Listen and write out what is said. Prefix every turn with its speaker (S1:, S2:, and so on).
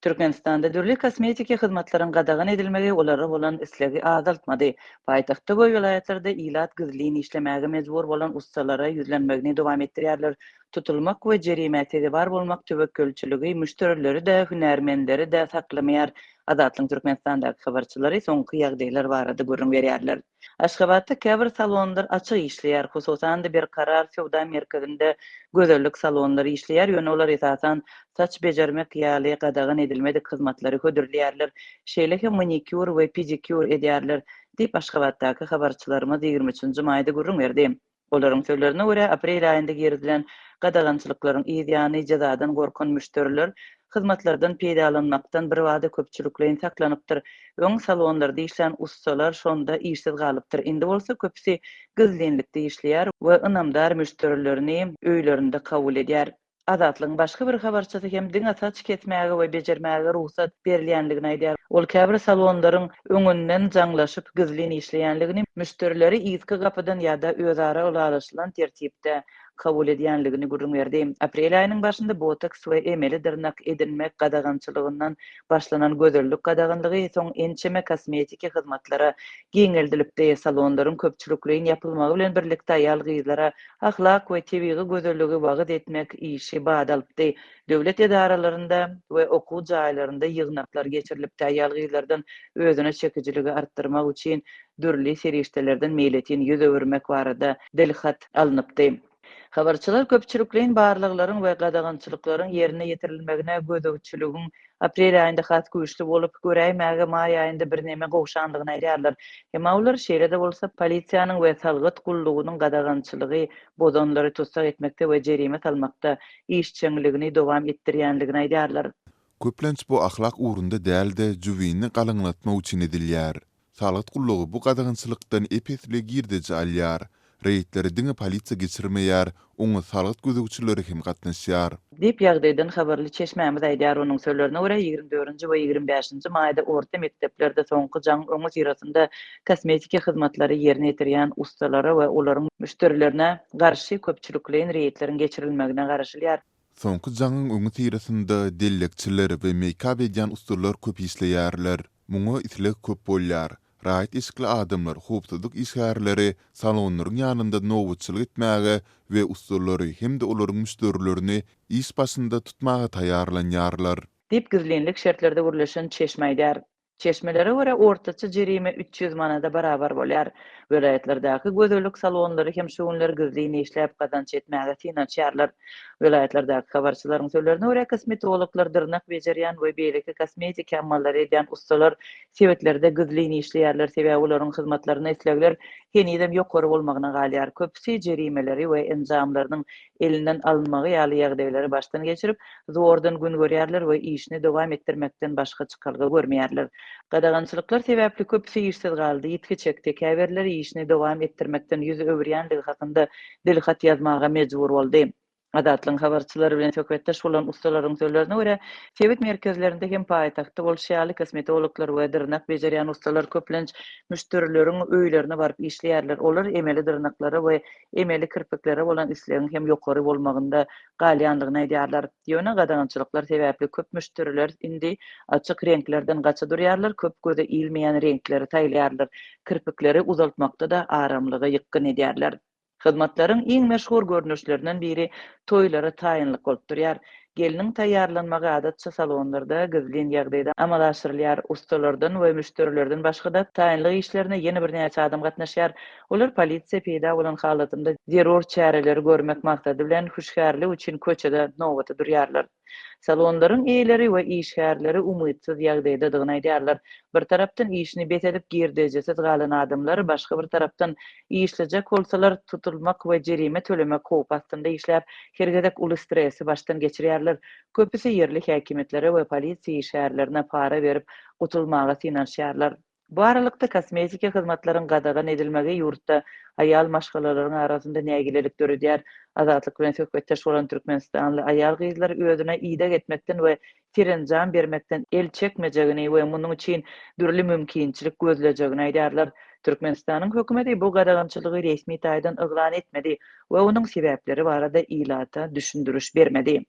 S1: Türkmenistanda dürli kosmetiki hyzmatlaryň gadagan edilmegi olara bolan islegi azaltmady. Paýtagtda we welaýatlarda ilat gizlin işlemäge mejbur bolan ussalara ýüzlenmegini dowam etdirýärler. Tutulmak we jerimä sezewar bolmak töwekgelçiligi müşderileri-de, hünärmenleri-de saklamaýar. Azatlygyň Türkmenistandaky habarçylary soňky ýagdaýlar barada gürrüň berýärler. Aşgabatda käbir salonlar açyk işleýär, hususan-da Berkarar söwda merkezinde gözellik salonlary işleýär, ýöne olar esasan saç bejermek ýaly gadagan edilmedik hyzmatlary hödürleýärler, şeýle hem manikýur we pedikýur edýärler, diýip, Aşgabatdaky habarçylarymyz 23 nji maýda gürrüň berdi. Olaryň sözlerine görä, aprel aýynda girizilen gadagançylyklaryň yz ýany jezadan gorkan müşderiler hyzmatlardan peýdalanmakdan birbada köpçülikleýin saklanypdyr. Öň salonlarda işlän ussalar şonda işsiz galypdyr. Indi bolsa köpüsi gizlinlikde işleýär we ynamdar müşderilerini öýlerinde kabul edýär. Azatlygyň başga bir habarçysy hem diňe saç kesmäge we bejermäge rugsat berilýändigini aýdýar. Ol käbir salonlaryň öňünden jaňlaşyp gizlin işleýänligini, müşderileri yzky gapydan ýa-da özara ylalaşylan tertipde kabul edýänligini gürrüň berdi. Aprel aýynyň başynda botoks we emeli dyrnak edinmek gadagançylygyndan başlanan gözellik gadaganlygy soň ençeme kosmetiki hyzmatlara giňeldilipdi. Salonlaryň köpçülikleýin ýapylmagy bilen birlikde aýal-gyzlara Ahlak we tebigy gözelligi wagyz etmek işi bat alypdy. Döwlet edaralarynda we okuw jaýlarynda ýygnaklar geçirilipdi, aýal-gyzlardan özüne çekijiligi artdyrmak üçin dürli serişdelerden meýletin ýüz öwürmek barada dilhat alnypdy. Habarçylar köpçülikleýin barlaglaryň we gadagançylyklaryň ýerine ýetirilmegine gözegçiligiň Aprel aýynda has güýçli bolup, göräýmäge maý aýynda birneme gowşandygyny aýdýarlar. Emma olar, şeýle-de bolsa, polisiýanyň we salgyt gullugynyň gadagançylygy bozanlary tussag etmekde we jerime salmakda işjeňligini dowam etdirýändigini aýdýarlar.
S2: Köplenç bu ahlak ugrunda däl-de, jübini galyňlatmak üçin edilýär. Salgyt gullugy bu gadagançylykdan ep-esli girdeji alýar. Reýdleri diňe polisiýa geçirmeýär, oňa salgyt gözegçileri hem gatnaşýar.
S1: Diýip, ýagdaýdan habarly çeşmämiz aýdýar. Onuň sözlerine görä, 24-nji we 25-nji maýda orta mekdeplerde soňky jaň öňüsyrasynda kosmetiki hyzmatlary ýerine ýetirýän ussalara we olaryň müşderilerine garşy köpçülikleýin reýdleriň geçirilmegine garaşylýar.
S2: Soňky jaňyň öňüsyrasynda dellekçiler we meýkap edýän ussalar köp işleýärler. Muňa isleg köp bolýar. Raýat eşikli adamlar, howpsuzlyk işgärleri salonlaryň ýanynda nobatçylyk etmäge we ussalary hem-de olaryň müşderilerini iş başynda tutmaga taýýarlanýarlar.
S1: Diýip, gizlinlik şertlerde gürleşen çeşme aýdýar. Çeşmelere görä, ortaça jerime 300 manada barabar bolýar. Welaýatlardaky gözellik salonlary hem şu günler gizlin işläp gazanç etmäge synanyşýarlar. Welaýatlardaky habarçylaryň sözlerine görä, kosmetologlar, dyrnak bejerýän we beýleki kosmetiki amallary edýän ussalar sebitlerde gizlin işleýärler, sebäbi olaryň hyzmatlaryna islegler henizem ýokary bolmagyna galýar. Köpüsi jerimeleri we enjamlarynyň elinden alynmagy ýaly ýagdaýlary başdan geçirip, zordan gün görýärler we işini dowam etdirmekden başga çykalga görmeýärler. Gadagançylyklar sebäpli köpüsi işsiz galdy, ýitgi çekdi, käbirleri işini dowam etdirmekden ýüz öwürýändigi hakynda dilhat ýazmaga mejbur boldy. Azatlygyň habarçylary bilen söhbetdeş bolan ussalaryň sözlerine görä, sebit merkezlerinde hem paýtagtda bolşy ýaly kosmetologlar we dyrnak bejerýän ussalar köplenç müşderileriň öýlerine baryp işleýärler. Olar emeli dyrnaklara we emeli kirpiklere bolan islegiň hem ýokary bolmagynda galýandygyny aýdýarlar. Ýöne gadagançylyklar sebäpli köp müşderiler indi açyk reňklerden gaça durýarlar, köp göze ilmeýän reňkleri saýlaýarlar, kirpikleri uzaltmakda-da aramlyga ýykgyn edýärler. Hyzmatlaryň iň meşhur görnüşlerinden biri toýlara taýynlyk bolup durýar. Gelniň taýýarlanmagy adatça salonlarda gizlin ýagdaýda amala aşyrylýar. Ussalardan we müşderilerden başga-da, taýynlyk işlerine ýene birnäçe adam gatnaşýar. Olar polisiýa peýda bolan halatynda zerur çäreleri görmek maksady bilen hüşgärlik üçin köçede nobata durýarlar. Salonlaryň eýeleri we işgärleri umytsyz ýagdaýdadygyny aýdýarlar. Bir tarapdan işini bes edip girdejisiz galan adamlar, başga bir tarapdan işlejek bolsalar tutulmak we jerime tölemek howpy astynda işläp, her gezek uly stresi başdan geçirýärler. Köpüsi ýerli häkimiýetlere we polisiýa işgärlerine para berip gutulmaga synanyşýarlar. Bu aralykda, kosmetiki hyzmatlaryň gadagan edilmegi ýurtda aýal maşgalalaryň arasynda nägilelik döredýär. Azatlyk bilen söhbetdeş bolan türkmenistanly aýal-gyzlar özüne ideg etmekden we serenjam bermekden el çekmejegini we munuň üçin dürli mümkinçilik gözlejegini aýdýarlar. Türkmenistanyň hökümeti bu gadagançylygy resmi taýdan yglan etmedi we onuň sebäpleri barada ilata düşündiriş bermedi.